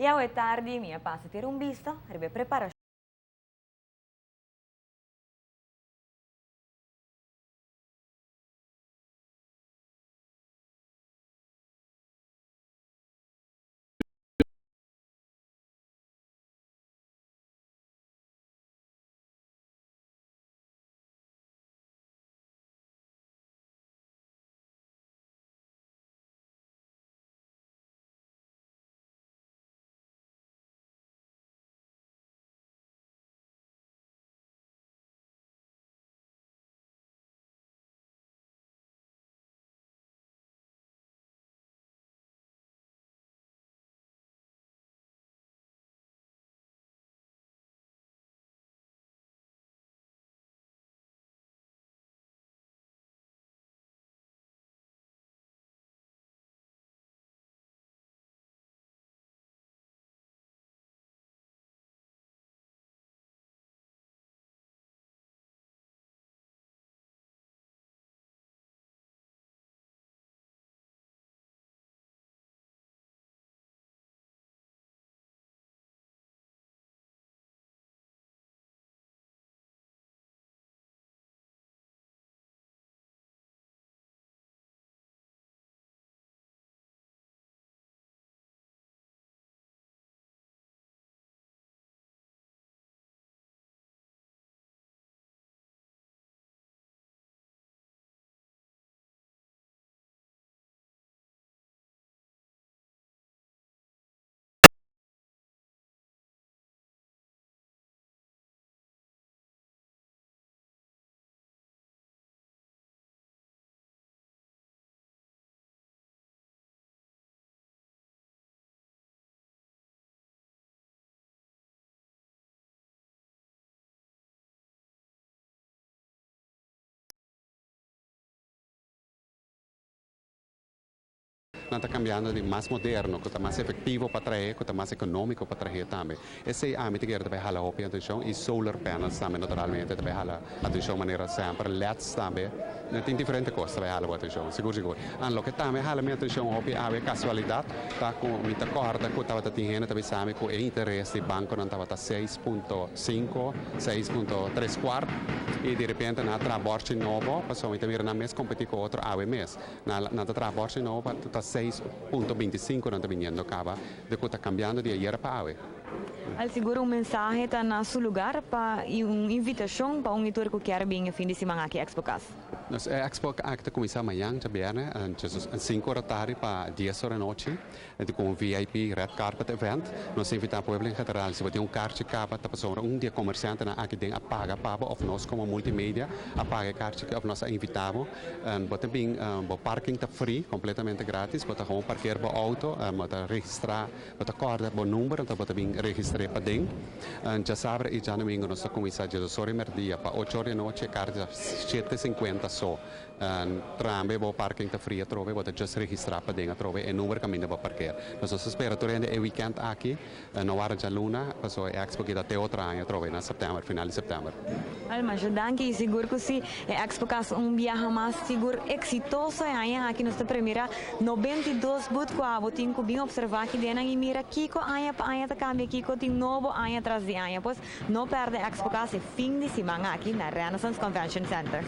I awe tardi mi a pasa tira un bista riba e preparashon. Nan ta cambiando di mas moderno, cu ta mas efectivo pa trahe, cu ta mas economico pa trahe tambe. Esey ami ta kere ta bay hala hopi atencion y solar panels tambe naturalmente ta bay hala atencion manera semper, leds tambe. Tin diferente cos ta bay hala bo atencion, sigur sigur. An loke tambe hala mi atencion hopi awe casualidad ta cu mi ta corda cu tabata tin hende ta bisa mi cu e interes di banconan tabata 6.5, 6.3 kwart y direpente nan a traha borchi nobo pasobra mi ta mira nan mes competi cu otro awe mes. Nan ta traha borchi nobo pa ta 6.25 nan ta biniendo caba di cu ta cambiando di ayera pa awe. Al sigur un mensahe ta na su lugar pa y un invitacion pa un y tur cu kier bin fin di siman aki Expo Cas. Nos Expo aki ta cuminsa mañan diabierna, 5 or di atardi pa 10 or di anochi, cu un VIP red carpet event. Nos ta invita pueblo en general, si bo tin un kaarchi caba, ta pasobra un di e comerciantenan aki den a paga pa bo of nos como multimedia a paga e kaarchi of nos a invita bo. Bo ta bin, bo parking ta free, completamente gratis, bo ta gewoon parkeer bo auto, bo ta registra, bo ta corda bo number, anto bo ta bin registra paden. Diasabra y diadomingo nos ta cuminsa 12 or di merdia pa 8 or di anochi, e kaarchi ta 7.50 so. Tambe bo parking ta free atrobe, bo ta just registra paden atrobe e number caminda bo parkeer. Nos ta spera tur hende e weekend aki, no warda dialuna, paso e expo aki ta te otro aña atrobe na september, final di september. Wel, masha danki y sigur cu si e Expo Cas un biaha mas sigur exitoso e aña aki. Nos ta premira 92 booth cu abo tin cu bin observa aki den y mira kico aña pa aña ta cambia, kico tin nobo aña tras di aña. Pues no perde Expo Cas e fin di siman aki na Renaissance Convention Center.